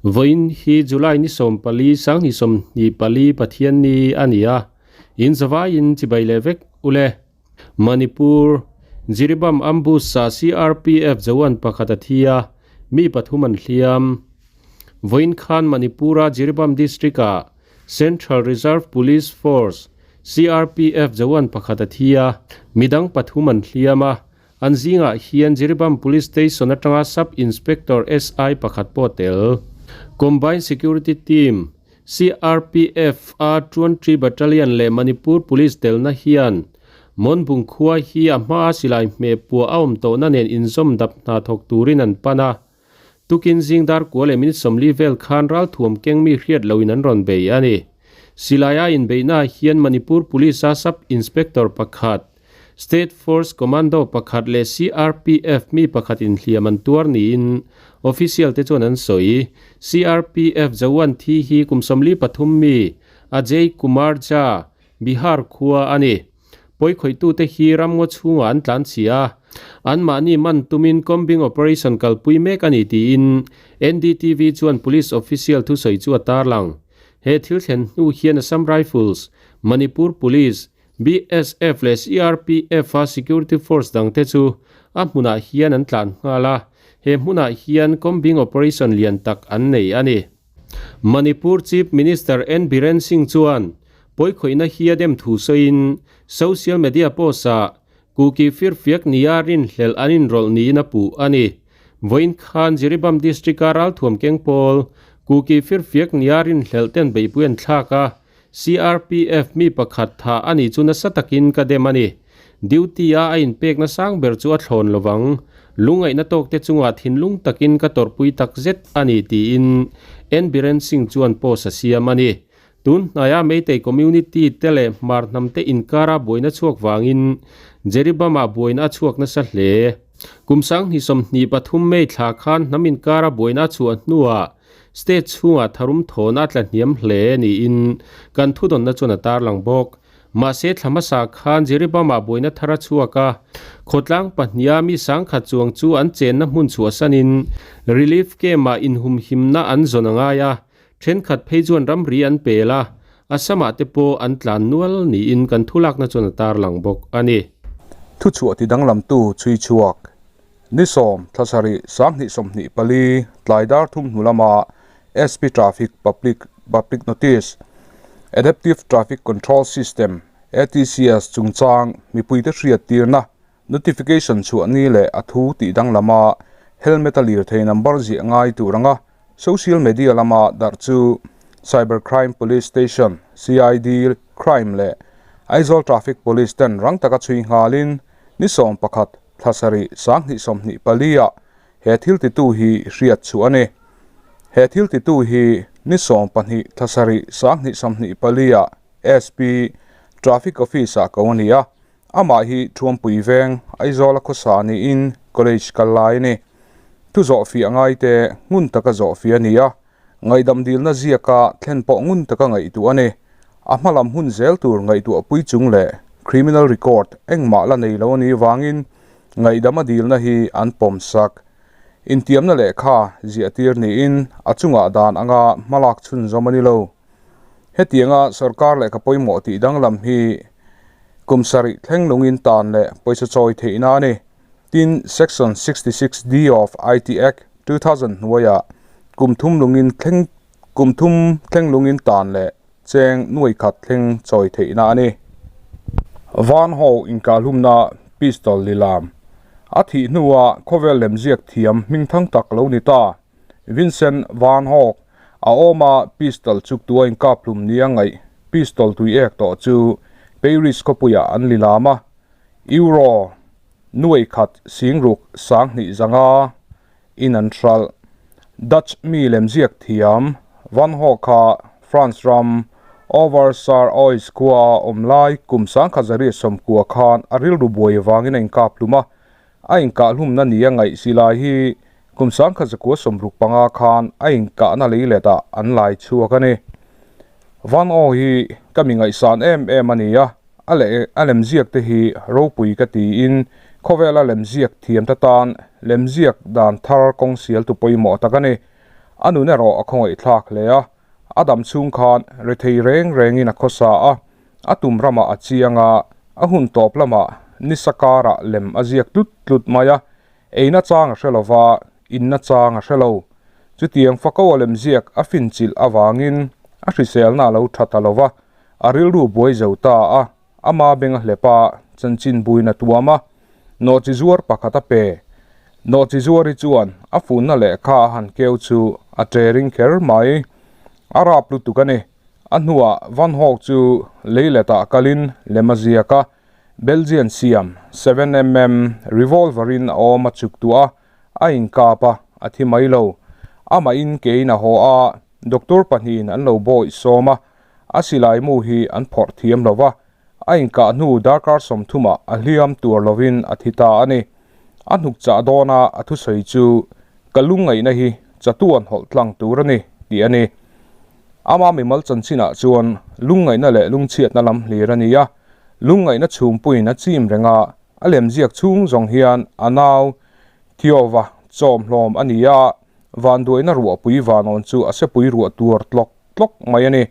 Vawiin hi July ni 14 2024 Pathianni a ni a, in zavaiin chibai leh vek ule. Manipur, Jiribam Ambush-a CRPF jawan pakhat a thi a, mi pathum an hliam. Vawiin khan Manipur-a Jiribam District-ah Central Reserve Police Force, CRPF, jawan pakhat a thi a, midang pathum an hliam a. An zingah hian Jiribam Police Station atanga Sub Inspector, SI, pakhat pawh a tel. Combined Security Team, CRPF, a Truantry Battalion leh Manipur Police telna hian Monbung khua hi a hmaa silai hmeh puah a awm tawhna nen inzawm dap hna thawk turin an pan a. Tukin zing dar kua leh minute 40 vel khan ralthuam keng mi hriat loin an rawn bei a ni. Silaia inbeihnaah hian Manipur Police-a Sub Inspector pakhat, State Force Commando pakhat leh CRPF mi pakhat inhliam an tuar niin official te chuan an sawi. CRPF Jawan thi hi kum 43 mi Ajay Kumar Jha, Bihar khua a ni. Pawikhawitute hi ramngaw chhungah an tlan chhi a, anmahni man tumin combing operation kalpui mek a ni tiin NDTV chuan police official thusawi chu a tarlang. He thil thlen hnu hian Assam Rifles, Manipur Police, BSF leh CRPF-a security force dangte chu a hmunah hian an tlan nghal a, he hmunah hian combing operation lian tak an nei a ni. Manipur Chief Minister N Biren Singh chuan pawikhawihna hi a dem thu sawiin social media post-ah Kuki firfiak nia rinhlelh an inrawlh niin a puh a ni. Vawiin khan Jiribam District-a ralthuam keng pawl Kuki firfiak nia rinhlelh ten beihpui an thlak a, CRPF mi pakhat tha a nih chu nasa takin ka dem a ni. Duty-a a inpekna sang ber chu a thlawn lovang. Lungngaihna tawkte chungah thinlung takin ka tawrhpui tak zet a ni tiin N Biren Singh chuan post a siam a ni. Tun hnaia Meitei community te leh Hmar hnamte inkara buaina chhuak vangin Jeribam-ah buaina a chhuak nasa hle. Kum 2023 May thla khan hnam inkara buaina a chhuah hnuah State chhungah tharum thawhna a tla hniam hle niin kan thudawnna chuan a tarlang bawk. Mahse thla hmasa khan Jiribam-ah buaina thar a chhuak a, khawtlang pahniha mi sangkhat chuang chu an chenna hmun chhuahsanin relief camp-ah inhumhimna an zawn a ngai a, thenkhat phei chuan ramri an pel a, Assam-ah te pawh an tlan nual niin kan thulakna chuan a tarlang bawk a ni. Thuchhuah tidanglamtu chhui chhuak Ni 10 thlasarih 2024 tlai dar thum hnu lama SP Traffic Public Public Notice Adaptive Traffic Control System, ATCS, chungchang mipuite hriat tirna notification chhuah ni leh a thu tih danglama helmet a lirthei number ziah ngai tur anga social media lama darh chu Cyber Crime Police Station, CID, Crime leh Aizawl Traffic Police ten rang taka chhui nghalin ni 11 Thla sarih 2024 ah he thil titu hi hriat chhuah a ni. He thil titu hi ni 12 thla sarih 2024 ah SP Traffic Office ah ko a ni a, amah hi Thuampui veng Aizawl a khawsa niin college kal lai a ni. Thu zawhfiah ngaite ngun taka zawhfiah a ni a, ngaihdam dilna ziaka thlen pawh ngun taka ngaihtuah a ni. A hmalam hun zel tur ngaihtuah pui chung leh criminal record engmah la nei lo a nih vangin ngaihdam a dilna hi an pawm sak. Intiamna lehkha ziahtir niin a chungah dan anga hmalak chhunzawm a ni lo. Hetianga sorkar lehkha pawimawh tih danglam hi kum sarih thleng lungin tan leh pawisa chawi theihna a ni. Tin, Section 66D of IT Act, 2000 hnuaiah kum thum lungin thleng kum thum thleng lungin tan leh cheng nuai khat thleng chawi theihna a ni. Van ho inkahlumna pistol lilam a thih hnua khawvel lemziak thiam hmingthang tak lo ni ta. Vincent Van Gogh a awma pistol chuktua inkaphlum nia ngaih pistol tui ek tawh chu Paris khawpuiah an lilam a, Euro nuai khat singruk 2000 zanga in an hralh. Dutch mi lemziak thiam Van Gogh kha France ram Auvers-sur-Oise khua awm lai kum 1990 khan a rilru buai avangin a inkap hlum a, a inkahhlumna nia ngaih si lai hi kum 1965 khan a inkahna leiletah an lai chhuak a ni. Van Gogh hi ka mi ngaihsan em em a ni a, a leh a lemziak te hi ropui ka tiin Khawvela lemziak thiamte tan lemziak dan thar kawng sialtu pawimawh tak a ni. A nun erawh a khawngaihthlak hle a, a dam chhung khan rethei reng rengin a khawsa a, a tum ramah a chiang a, a hun tawp lamah nisa karah lem a ziak tlut tlut mai a, eina chang a hre lo va, inna chang a hre lo. Chutiang fako a lemziak a finchilh avangin a hriselna a lo tha ta lo va, a rilru buai zo ta a. Ama beng a hlep a, chanchin buin a tuam a, nawhchi zuar pakhat a pe. Nawhchi zuari chuan a funna lehkha a han keu chu a che ring kher mai. A rap lutuk a ni. A hnuah Van Hawk chu leiletah kalin lem a ziak a, Belgian siam 7mm revolver in a awm a chuk tuah a, a inkap a, a thi mai lo. Amah in kein a haw a, doctor pahnihin an lo bawih sawm a, A silai mu hi an phawrh thiam lo va, a inkah hnu darkar sawmthumah a hliam tur lovin a thi ta a ni. A hnuk chah dawna a thusawi chu, Ka lungngaihna hi chatuan hawlh tlang tur a ni, tih a ni. Ama mimal chanchinah chuan lungngaihna leh lungchhiatna lam hlir a ni a, lungngaihna chhumpuiin a chim reng a, a lemziak chhung zawng hian a nau Thiova chawmhlawm a ni a, vanduaina ruahpui vanawn chu a sepui ruah tur tlawk tlawk mai a ni.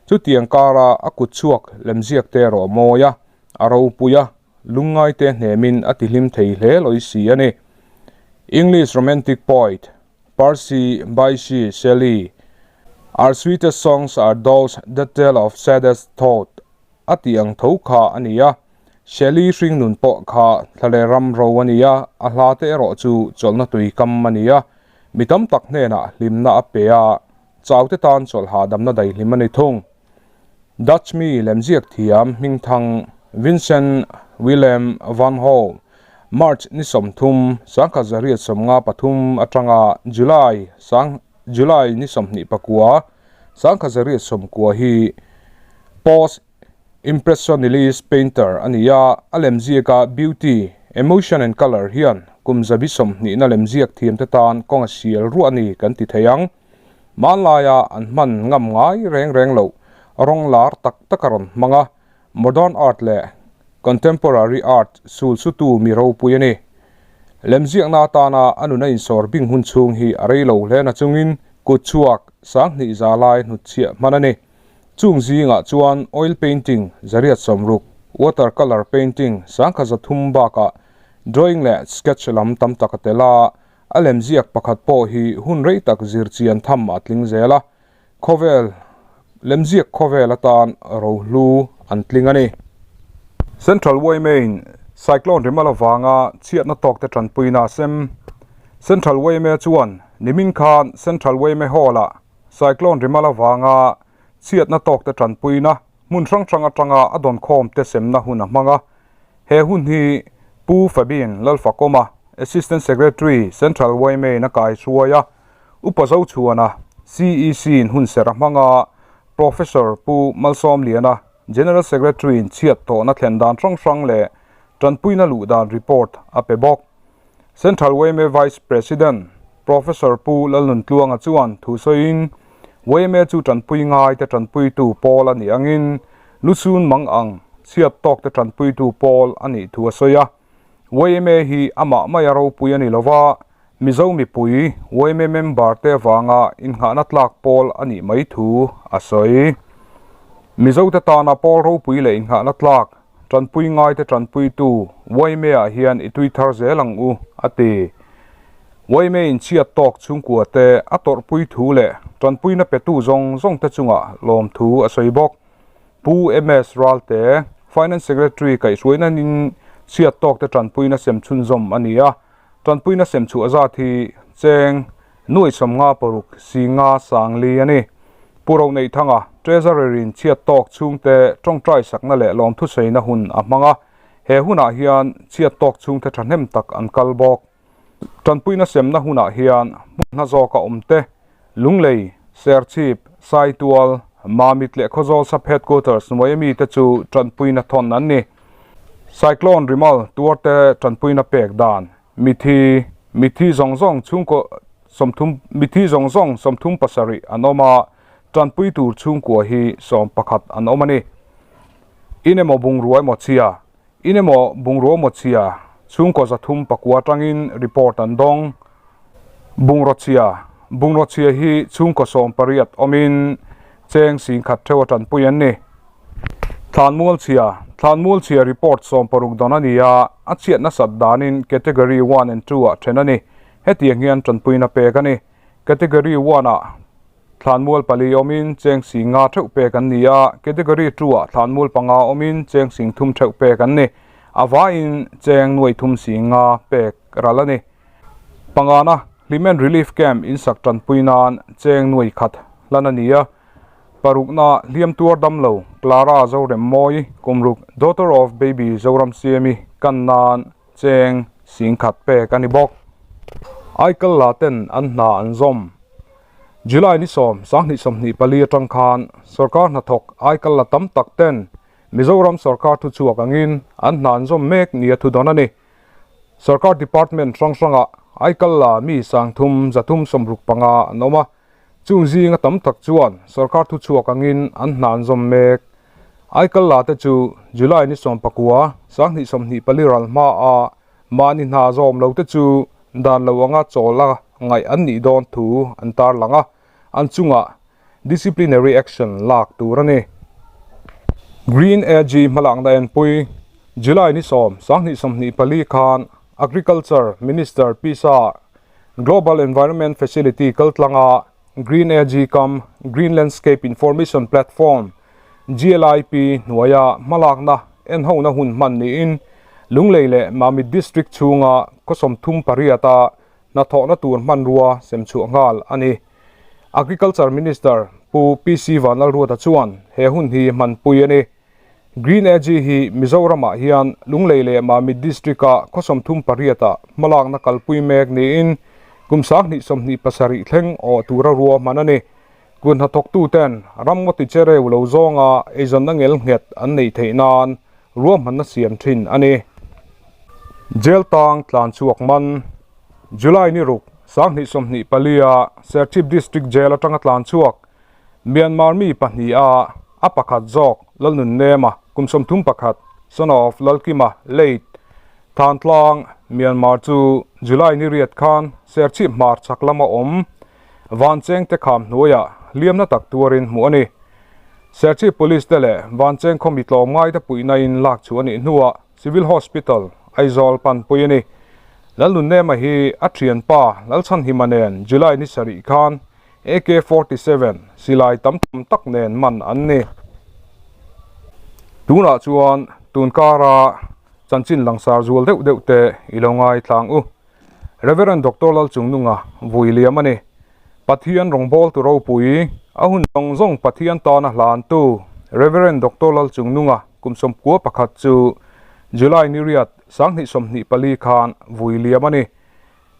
Chutiang kara a kut chhuak lemziak te erawh a mawi a, a ropui a, lungngai te hnemin a tihlim thei hle lawi si a ni. English Romantic poet Percy Bysshe Shelley, Our sweetest songs are those that tell of saddest thought a tih ang tho kha a ni a. Shelley hringnun pawh kha thlaleh ram ro a ni a, a hla te erawh chu chawlhna tui kam a ni a. Mi tam tak hnenah hlimna a pe a, Chaute tan chawlh hahdamna daihlim a ni thung. Dutch mi lemziak thiam hmingthang Vincent Willem van Gogh, March ni 30, 1953 atanga July sang July ni 29, 1990 hi Post Impressionist painter a ni a, a lemziaka Beauty, Emotion and Colour hian kum zabi sawmhnihna lemziak thiamte tan kawng a sial ruah a ni kan ti thei ang. Hmanlaia an hman ngam ngai reng reng loh rawng lar tak tak a rawn hmang a, modern art leh contemporary art sul sutu mi ropui a ni. Lemziakna atana a nuna insawr bing hun chhung hi a rei lo hle nachungin kutchhuak sanghnih za lai hnutchhiah hman a ni. Chung zingah chuan oil painting zariat sawmruk, water colour painting sangkha zathum bakah drawing leh sketch lam tam tak a tel a, a lemziak pakhat pawh hi hun rei tak zir chian tham a tling zel a, khawvel lemziak khawvel atan rohlu an tling a ni. Central Yma-in Cyclone Remal avanga chhiatna tawkte tanpuina a sem. Central Yma chuan nimin khan Central Yma Hall-ah Cyclone Remal avanga chhiatna tawkte tanpuina hmun hrang hrang atanga a dawnkhawm te semna hun a hmang a. He hun hi Pu Fabin Lalfakawma, Assistant Secretary, Central YMA in a kaihruai a, Upa Zochhuana, CEC in hun serh a hmang a, Professor Pu Malsawmliana, General Secretary in chhiat tawhna thlen dan hrang hrang leh tanpuina luh dan report a pe bawk. Central YMA Vice President Professor Pu Lalnuntluanga chuan thu sawiin, YMA chu tanpui ngaite tanpuitu pawl a nih angin lusun mang ang chhiat tawkte tanpuitu pawl a nih thu a sawi a. YMA hi amah maia ropui a ni lova, Mizo mipui YMA member te avanga innghahna tlak pawl a nih mai thu a sawi. Mizote tana pawl ropui leh innghahna tlak Tanpui ngaite tanpuitu Waime-ah hian i tui thar zel ang u, a ti. Waime inchhiat tawk chhungkua te a tawrhpui thu leh tanpuina petu zawng zawng te chungah lawmthu a sawi bawk. Pu MS Ralte, Finance Secretary kaihhruainain chhiat tawk te tanpuina sem chhunzawm a ni a, tanpuina sem chhuah zat hi cheng nuai sawmnga paruk si nga sang li a ni. Pu Roneihthanga, Treasurer in chhiat tawk chhungte tawngtai sakna leh lawmthusaina hun a hmang a, he hunah hian chhiat tawk chhungte thahnem tak an kal bawk. Tanpuina semna hunah hian hmunhna zawka awmte, Lunglei, Serchhip, Saitual, Mamit leh Khawzawl Sub Headquarters hnuaia mite chu tanpuina thawn an ni. Cyclone Rimal tuarte tanpuina pek dan, mithi, mithi zawng zawng chhungkaw sawmthum, mithi zawng zawng sawmthum pasarih an awm a, tanpui tur chhungkua hi sawm pakhat an awm a ni. In emaw bungrua emaw chhia, in emaw bungrua emaw chhia. Chhungkaw 309 atangin report an dawng. Bungraw chhia, Bungraw chhia hi chhungkaw 18 awmin cheng 10,000 theuh a tanpui an ni. Thlanmual chhia, Thlanmual chhia report 60 dawn a ni a, a chhiat nasat danin Category one and two ah then a ni. Hetiang hian tanpuina pek a ni. Category one ah Thlanmual pali awmin cheng 50 theuh pek an ni a, Category two ah thlanmual panga awmin cheng 30 theuh pek an ni. A vaiin cheng nuai thum 50 pek ral a ni. Pangana, Hlimen Relief Camp insak tanpui nan cheng nuai khat hlan a ni a. Parukna, Hliam tuar dam lo, Clara Zoremmawi, Kumruk, Daughter of Baby Zoramsiami kan nan cheng 10,000 pek a ni bawk. Aikal la ten an hna an zawm. July ni 10, 2024 atang khan sorkar hnathawk aikal la tam tak ten Mizoram sorkar thuchhuak angin an hna an zawm mek nia thu dawn a ni. Sorkar department hrang hrangah aikal la mi 3365 an awm a, chung zinga tam tak chuan sorkar thuchhuak angin an hna an zawm mek. Aikal la te chu July ni 19, 2024 ral hma a mahni hna zawm lo te chu dan lo anga chawl a ngaih an nih dawn thu an tarlang a, an chungah disciplinary action lak tur a ni. Green AG hmalakna enpui, July ni 10, 2024 khan Agriculture Minister Pisa Global Environment Facility kaltlanga Green AG kam Green Landscape Information Platform, GLIP, hnuaia hmalakna enhona hun hman niin Lunglei leh Mamit District chhunga khaw 38 a hnathawhna tur hmanrua semchhuah nghal a ni. Agriculture Minister Pu PC Vanlalruata chuan he hun hi hmanpui a ni. Green AG hi Mizoramah hian Lunglei leh Mamit District-a khaw 38 ah hmalakna kalpui mek niin kum 2027 thleng awh tura ruahman a ni. Kun hnathawktuten ram ngawti che reu lo zawnga eizawnna ngel nghet an neih theih nan ruahmanna siam thin a ni. Jail tang tlan chhuak man July ni ruk 2024 a Serchhip District Jail atanga tlan chhuak Myanmar mi pahnih a a pakhat zawk Lalnunnema kum 31 son of Lalkima late Thantlang Myanmar chu July ni riat khan Serchhip hmar chhak lama awm Vancheng te kham hnuaiah hliamna tak tuarin hmuh a ni. Serchhip Police te leh Vancheng khaw mi tlawmngai te puihna in lak chu a nih hnuah Civil Hospital, Aizawl panpui a ni. Lalnunnema hi a thianpa Lalchhanhima nen July ni sarih khan AK-47 silai tam tham tak nen man an ni. Tunah chuan tunkara chanchin langsar zual deuh deuh te i lo ngai tlang u. Rev. Doctor Lalchungnunga vui liam a ni. Pathian rawngbawltu ropui, a hun zawng zawng Pathian tana hlantu Rev. Doctor Lalchungnunga kum 91 chu July ni riat 2024 khan vui liam a ni.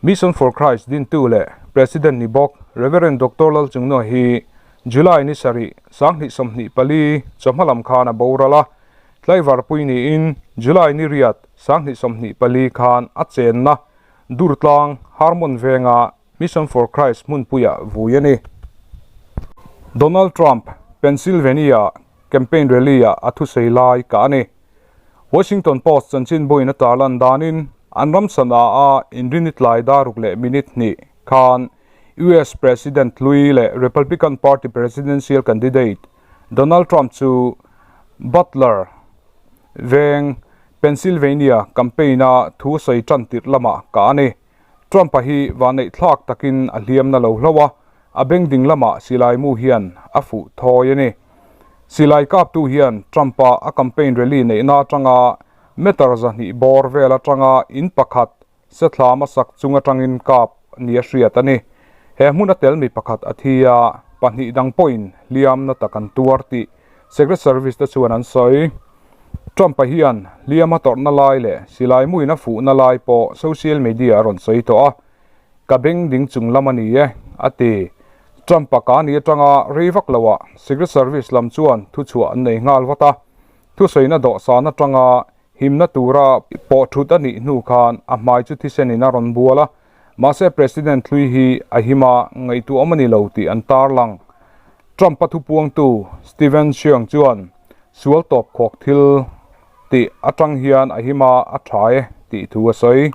Mission for Christ dintu leh President ni bawk Rev. Doctor Lalchungnunga hi July ni sarih 2024 chawhma lam khan a boral a. Tlaivarpui niin July ni riat 2024 khan a chenna Durtlang Harmon venga Mission for Christ hmunpuiah vui a ni. Donald Trump Pennsylvania campaign rally-ah a thusei lai kah a ni. Washington Post chanchinbuin a tarlan danin an ram sana a inrini tlai daruk leh minute hnih khan US President hlui leh Republican Party presidential candidate Donald Trump chu Butler veng Pennsylvania campaign-a thu sawi tan tirh lamah kah a ni. Trump-a hi vanneih thlak takin a hliamna lo hlo a, a beng ding lamah silai mu hian a fuh thawi a ni. Silai kaptu hian Trump-a a campaign rally neihna atanga meter 200 bawr vel atanga in pakhat Sethlam a sak chung atangin kap ni a hriat a ni. He hmun a tel mi pakhat a thi a, pahnih dang pawhin hliamna tak an tuar tih Secret Service te chuan an sawi. Trump-a hian hliam a tawrhna lai leh silai muin a fuhna lai pawh social media a rawn sawi tawh a, Ka beng ding chung lam a ni e, a ti. Trump-a ka ni atanga rei vak loah Secret Service lam chuan thuchhuah an nei nghal vat a, thusawiina dawhsan atanga Himna tura pawh thut a nih hnu khan a hmai chu thisenin a rawn bual a, mahse President hlui hi a him a, ngaihtuah awm a ni lo tih an tarlang. Trump-a thupuangtu Steven Cheung chuan sual tawp khawk thil tih atang hian a him a, a tha e tih. tih thu a sawi.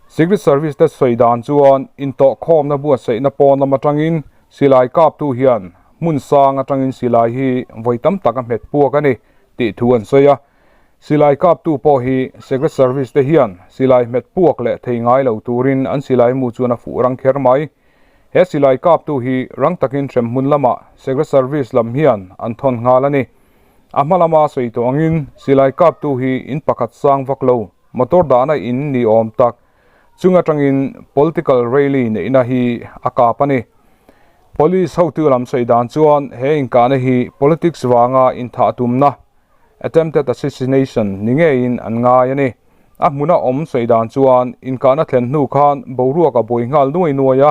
Secret Service te sawi dan chuan intawhkhawmna buatsaihna pawn lam atangin silai kaptu hian hmun sang atangin silai hi vawi tam tak a hmet puak a ni tih thu an sawi a. Silai kaptu pawh hi Secret Service te hian silai hmet puak leh thei ngai lo turin an silai mu chuan a fuh rang kher mai. He silai kaptu hi rang takin hremhmun lamah Secret Service lam hian an thawn nghal a ni. A hma lama sawi tawh angin silai kaptu hi in pakhat sang vak lo, motor dahna in ni awm tak chung atangin political rally neihna hi a kap a ni. Police hotu lam sawi dan chuan he inkahna hi politics vanga inthah tumna, attempted assassination, ni ngeiin an ngai a ni. A hmuna awm sawi dan chuan inkahna thlen hnu khan boruak a buai nghal nuai nuai a,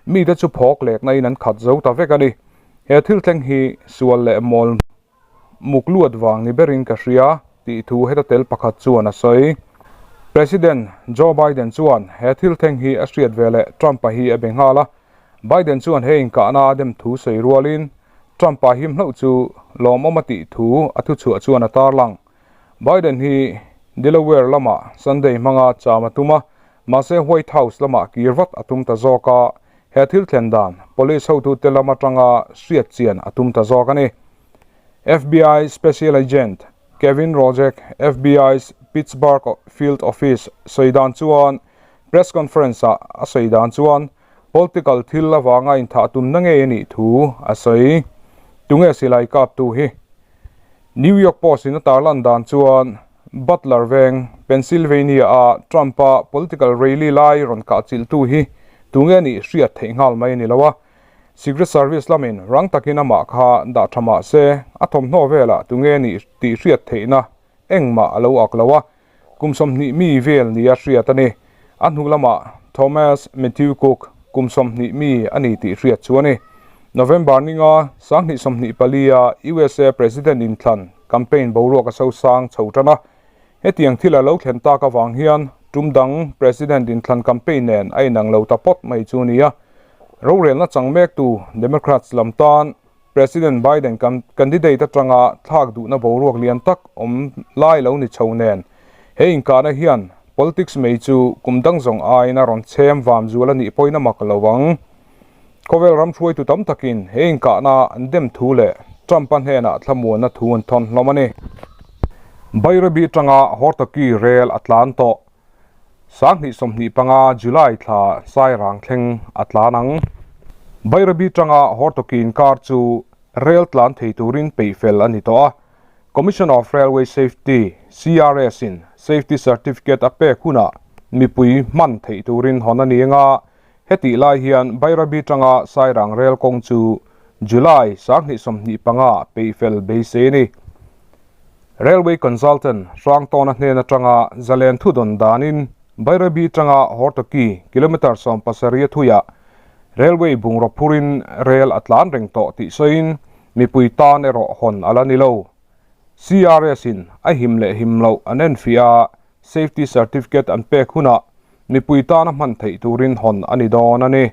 mite chu phawk lekna in an khat zo ta vek a ni. He thil thleng hi sual leh mawl muk luat vang ni berin ka hria tih thu heta tel pakhat chuan a sawi. President Joe Biden chuan he thil thleng hi a hriat veleh Trump-a hi a be nghal a. Biden chuan he inkahna a dem thu sawi rualin Trump-a him hlauh chu lawmawm a tih thu a thuchhuah chuan a tarlang. Biden hi Delaware lamah Sunday hmanga cham a tum a, mahse White House lamah kir vat a tum ta zawk a, he thil thlen dan police hotute lam atanga hriat chian a tum ta zawk a ni. FBI Special Agent Kevin Rojek, FBI's Pittsburgh Field Office sawi dan chuan press conference-ah a sawi dan chuan political thil avanga inthah tumna ngei a nih thu a sawi. Tunge silai kaptu hi? New York Post in a tarlan dan chuan Butler veng, Pennsylvania a Trump-a political rally lai rawn kah chilhtu hi tunge nih hriat theih nghal mai a ni lo a. Secret Service lamin rang takin amah kha dah tha mah se a thawmhnaw velah tunge nih tih hriat theihna engmah a lo ak lo a, kum 20 mi vel nia hriat a ni. A hnu lamah Thomas Matthew Cook kum 20 mi a ni tih hriat chu a ni. November ninga 2024 a usa President inthlan campaign boruak a sosang chho tan a. Hetiang thil a lo thlen tak avang hian tum dang President inthlan campaign nen a inang lo ta pawt mai chu a ni a. Rorelna chang mektu Democrats lam tan President Biden candidate atanga thlak duhna boruak lian tak awm lai lo ni chho nen, he inkahna hian politics mai chu kum dang zawng aiin a rawn chhem vam zual a nih pawhin a mak lo ang. Khawvel ram hruaitu tam takin he inkahna an dem thu leh Trump-a hnenah thlamuanna thu an thawn hlawm a ni. Bairabi atanga Hortoki rel a tlan tawh. 2025 July thla Sairang thleng a tlan ang. Bairabi tanga Hortoki inkar chu rel tlan thei turin peih fel a ni tawh a. Commission of Railway Safety, CRS, in Safety Certificate a pek hunah mipui hman theih turin hawn a ni anga, hetih lai hian Bairabi tanga Sairang rel kawng chu July 2025 peih fel beisei a ni. Railway Consultant Hrangtawna hnen atanga zalen thu dawn danin Bairabi tanga Hortoki kilometre 17 a thuiah Railway bungraw phurin rel a tlan reng tawh tih sawiin mipui tan erawh hawn a la ni lo. CRS in a him leh him loh an enfiah a, Safety Certificate an pek hunah mipui tana hman theih turin hawn a ni dawn a ni.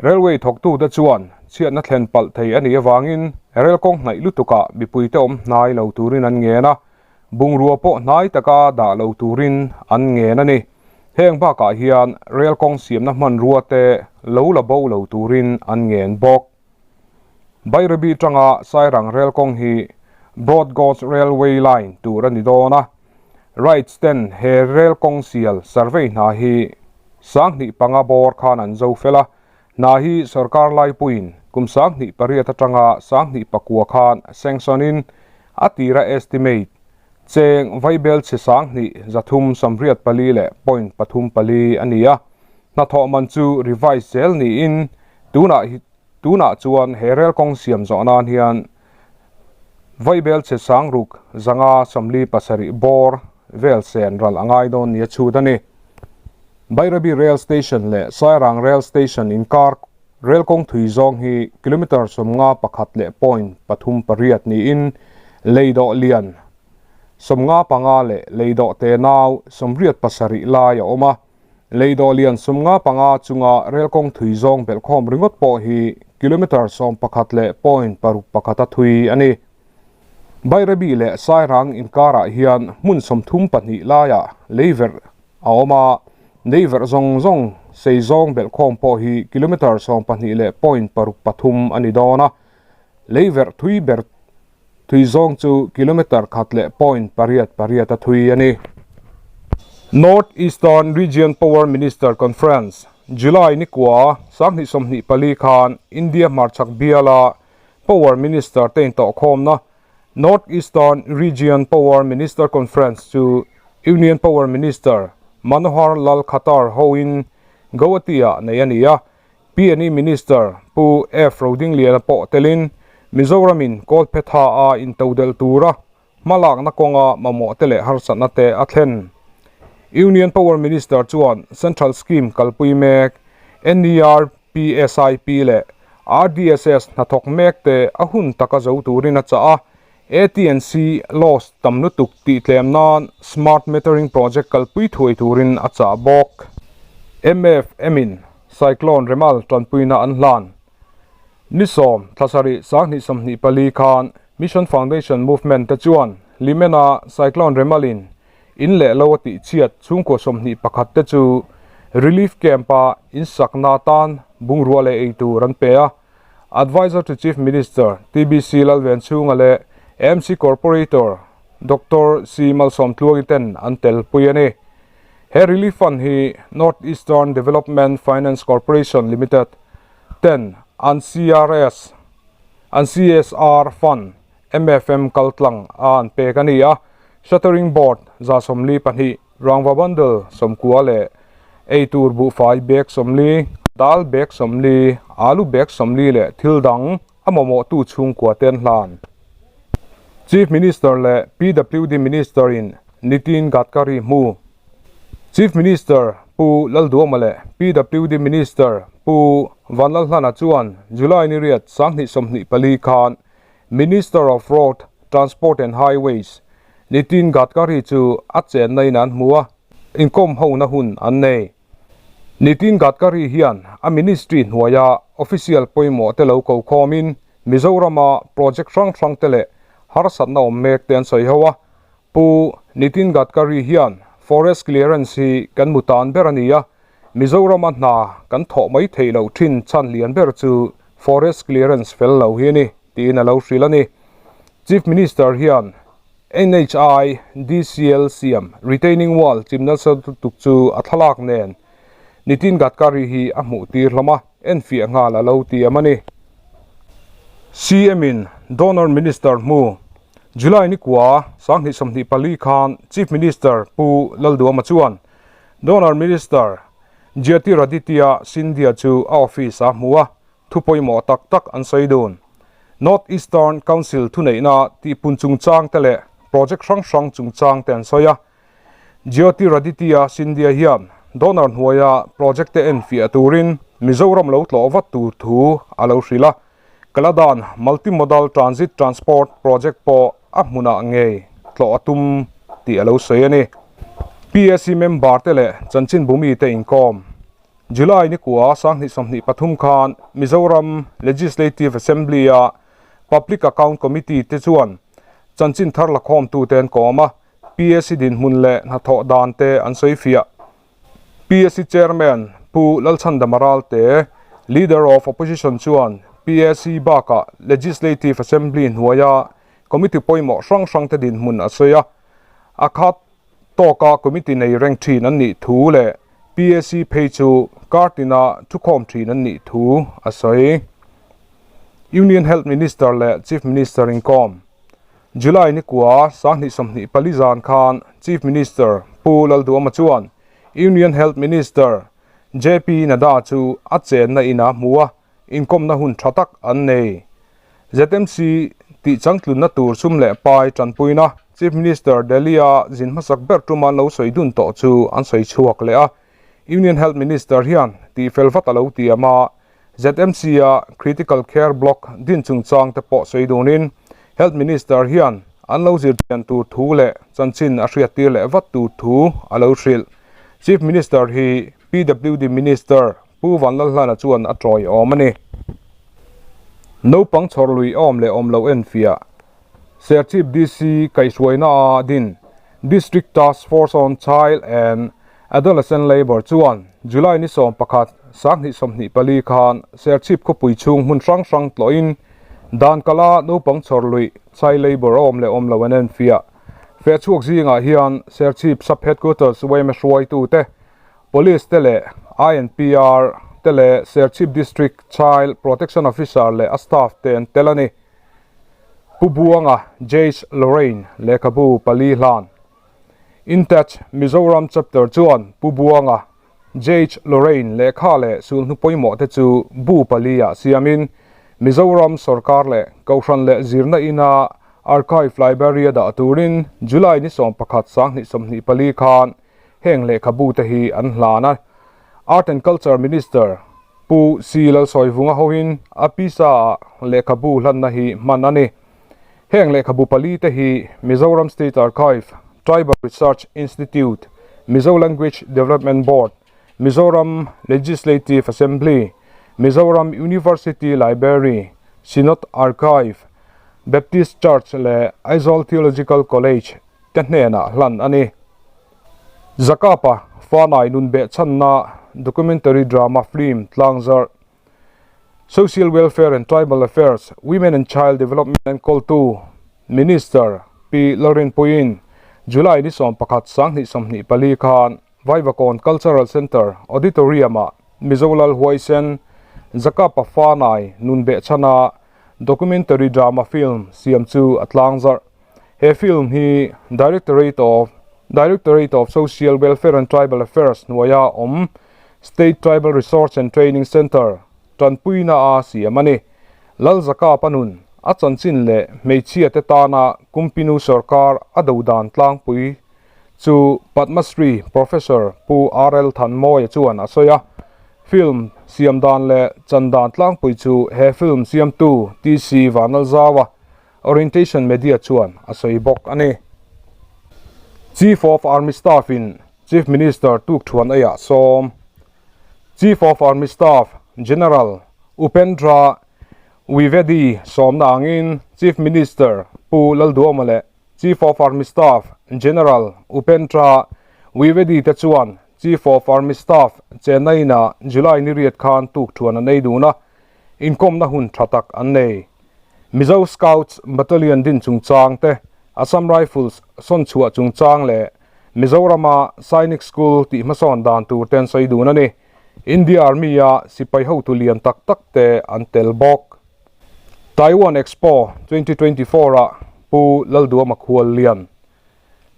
Railway thawktute chuan chhiatna thlen palh thei a nih avangin rel kawng hnaih lutukah mipuite awm hnai lo turin an ngen a, bungrua pawh hnai taka dah lo turin an ngen a ni. Heng bakah hian rel kawng siamna hmanrua te lo la bo lo turin an ngen bawk. Bairabi tanga Sairang rel kawng hi Broad Gauge Railway Line tur a ni dawn a, Rights ten he rel kawng sial survey hna hi 2005 bawr khan an zo fel a, hna hi sorkar laipuiin kum 2008 atanga 2009 khan sanction in a tira estimate cheng vaibel chhe 2384 leh point pathum pali a ni a, hnathawh man chu revise zel niin tunah tunah chuan he rel kawng siam zawh nan hian Vaibel chhe 6000 57 bawr vel sen ral a ngai dawn nia chhut a ni. Bairabi Rail Station leh Sairang Rail Station inkar rel kawng thui zawng hi kilometre 51 leh point pathum pariat niin lei dawh lian 55 leh lei dawh te nau 87 lai a awm a. Lei dawh lian 55 chunga rel kawng thui zawng belhkhawm ringawt pawh hi kilometre 11 leh point paruk pakhat a thui a ni. Bairabi leh Sairang inkarah hian hmun 32 laiah leiverh a awm a, leiverh zawng zawng sei zawng belhkhawm pawh hi kilometre 12 leh point paruk pathum a ni dawn a, leiverh thui ber thui zawng chu kilometre khat leh point pariat pariat a thui a ni. North Eastern Region Power Minister Conference, July ni kua 2024 khan India hmarchhak biala Power Minister te intawhkhawmna North Eastern Region Power Minister Conference chu Union Power Minister Manohar Lal Khattar hoin Guwahati-ah nei a ni a, PNE Minister Pu F Rodingliana pawh telin Mizoramin Kawlphetha a intodelh tura hmalakna kawnga mamawh te leh harsatna te a thlen. Union Power Minister chuan Central Scheme kalpui mek NERPSIP leh RDSS hnathawk mek te a hun taka zo turin a chah a, AT&C loss tam lutuk tih tlem nan Smart Metering Project kalpui thuai turin a chah bawk. MFM in Cyclone Remal tanpuina an hlan. Ni 10 thla sarih 2024 khan Mission Foundation Movement te chuan Hlimena Cyclone Remal in in leh lo a tih chhiat chhungkaw 21 te chu Relief Camp a in sakna atan bungrua leh ei tur an pe a. Advisor to Chief Minister TBC Lalvenchhunga leh MC Corporator Doctor C Malsawmtluangi ten an tel pui a ni. He Relief Fund hi North Eastern Development Finance Corporation Limited ten an CRS an CSR Fund MFM kaltlang a an pek a ni a. Shuttering Board 142, Rangva Bundle 90 leh eitur buhfai bag 40, dal bag 40, alu bag 40 leh thil dang a mamawhtu chhungkua te an hlan. Chief Minister leh PWD Minister in Nitin Gadkari hmu. Chief Minister Pu Lalduama leh PWD Minister Pu Vanlalhlana chuan July ni riat 2024 khan Minister of Road, Transport and Highways Nitin Gadkari chu a chenna in an hmu a, inkawm hona hun an nei. Nitin Gadkari hian a ministry hnuaia official pawimawh te lo ko khawmin Mizorama project hrang hrang te leh harsatna awm mek te an sawi ho a. Pu Nitin Gadkari hian forest clearance hi kan mu tan ber a ni a, Mizorama hna kan thawh mai theih loh thin chhan lian ber chu forest clearance fel lo hi a ni tiin a lo hrilh a ni. Chief Minister hian NHI DCL siam retaining wall chim nasa lutuk chu a thlalak nen Nitin Gadkari hi a hmuh tir hlawm a, enfiah nghal a lo tiam a ni. CM in Donor Minister hmu July ni kua 2024 khan Chief Minister Pu Lalduama chuan Donor Minister Jyotiraditya Scindia chu a office a hmu a, thu pawimawh tak tak an sawi dun. North Eastern Council thuneihna tihpun chungchang te leh project hrang hrang chungchang te an sawi a. Jyotiraditya Scindia hian donor hnuaia project te enfiah turin Mizoram lo tlawh vat tur thu a lo hrilh a. Kaladan Multimodal Transit Transport Project pawh a hmunah ngei tlawh a tum tih a lo sawi a ni. PAC member te leh chanchinbumi te inkawm. July ni kua 2023 khan Mizoram Legislative Assembly a Public Account Committee te chuan chanchin thar lakhawmtu te an kawm a, PAC dinhmun leh hnathawh dan te an sawi fiah. PAC Chairman Pu Lalchhandama Ralte, Leader of Opposition chuan PAC bakah Legislative Assembly hnuaia Committee pawimawh hrang hrang te dinhmun a sawi a, a khat tawka Committee nei reng thin an nih thu leh PAC phei chu kar tina thukhawm thin an nih thu a sawi. Union Health Minister leh Chief Minister inkawm. July ni kua 2024 zan khan Chief Minister Pu Lalduama chuan Union Health Minister JP Nadda chu a chenna inah hmu a, inkawmna hun tha tak an nei. ZMC tih changtlunna tur sum leh pai tanpuina Chief Minister Delhi-a zin hmasak ber tuma an lo sawi dun tawh chu an sawi chhuak leh a. Union Health Minister hian tihfel vat a lo tiam a, ZMC-a Critical Care Block din chungchang te pawh sawi dunin Health Minister hian an lo zirchian tur thu leh chanchin a hriattir leh vat tur thu a lo hrilh. Chief Minister hi PWD Minister Pu Vanlalhlana chuan a tawiawm a ni. Naupang chhawr lui awm leh awm lo enfiah. Serchhip DC kaihhruaina a din District Task Force on Child and Adolescent Labour chuan July ni 11, 2024 khan Serchhip khawpui chhung hmun hrang hrang tlawhin dan kala naupang chhawr luih child labour a awm leh awm lo an enfiah. Fehchhuak zingah hian Serchhip Sub Headquarters yma hruaitute, Police te leh INPR te leh Serchhip District Child Protection Officer leh a staff te an tel a ni. Pu Buanga Jace Lorraine lehkhabu pali hlan. Intouch Mizoram Chapter chuan Pu Buanga Jace Lorraine lehkha leh sulhnu pawimawh te chu bu pali ah siamin Mizoram sawrkar leh Kohhran leh zirna ina Archive Library a dah turin July ni 11 2024 khan heng lehkhabu te hi an hlan a. Art and Culture Minister Pu C Lalsawivunga hoin a pisa ah lehkhabu hlanna hi hman a ni. Heng lehkhabu pali te hi Mizoram State Archive, Tribal Research Institute, Mizo Language Development Board, Mizoram Legislative Assembly, Mizoram University Library, Synod Archive, Baptist Church leh Aizawl Theological College te hnenah hlan a ni. Zakapa Fanai nun behchhanna documentary drama film tlangzarh Social Welfare and Tribal Affairs, Women and Child Development enkawltu Minister Pi Lalrinpuiin July ni 11 2024 khan Vaivakawn Cultural Centre Auditorium-ah Mizo Lal Huaisen Zakapa Fanai nun behchhana documentary drama film siam chu a tlangzarh. He film hi Directorate of Directorate of Social Welfare and Tribal Affairs hnuaia awm State Tribal Resource and Training Centre tanpuina a siam a ni. Lalzaka panun a chanchin leh hmeichhia te tana Kumpinu sawrkar a do dan tlangpui chu Padma Shri Professor Pu RL Thanmawia chuan a sawi a. Film siam dan leh chan dan tlangpui chu he film siamtu TC Vanlalzaua Orientation Media chuan a sawi bawk a ni. Chief of Army Staff in Chief Minister tuk thuan eiah sawm. Chief of Army Staff General Upendra Dwivedi sawmna angin Chief Minister Pu Lalduhoma leh Chief of Army Staff General Upendra Dwivedi te chuan Chief of Army Staff Chennai-in-ah July ni riat khan tuk thuan an ei dun a, inkawmna hun tha tak an nei. Mizo Scouts Battalion din chungchang te, Assam Rifles sawn chhuah chungchang leh Mizorama Sainik School tih hmasawn dan tur te an sawi dun a ni. India Army-a sipai hotu lian tak tak te an tel bawk. Taiwan Expo 2024 ah Pu Lalduama Khual Lian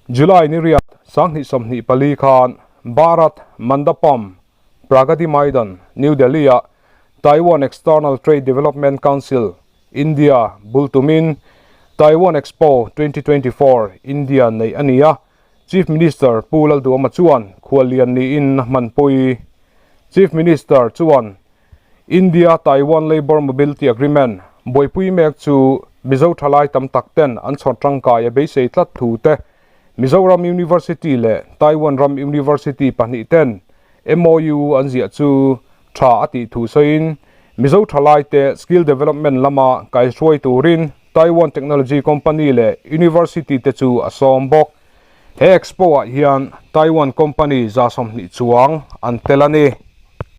July ni riat 2024 khan Bharat Mandapam Pragati Maidan, New Delhi-ah Taiwan External Trade Development Council, India, bul tumin Taiwan Expo 2024 India neih a ni a, Chief Minister Pu Lalduhoma chuan khuallian niin a hmanpui. Chief Minister chuan India-Taiwan Labour Mobility Agreement buaipui mek chu Mizo thalai tam tak ten an chhawr tangkai a beisei tlat thu te Mizoram University leh Taiwan ram University pahnih ten MOU an ziah chu tha a tih thu sawiin Mizo thalaite skill development lama kaihruai turin Taiwan Technology Company leh University te chu a sawm bawk. He expo ah hian Taiwan company 120 chuang an tel a ni.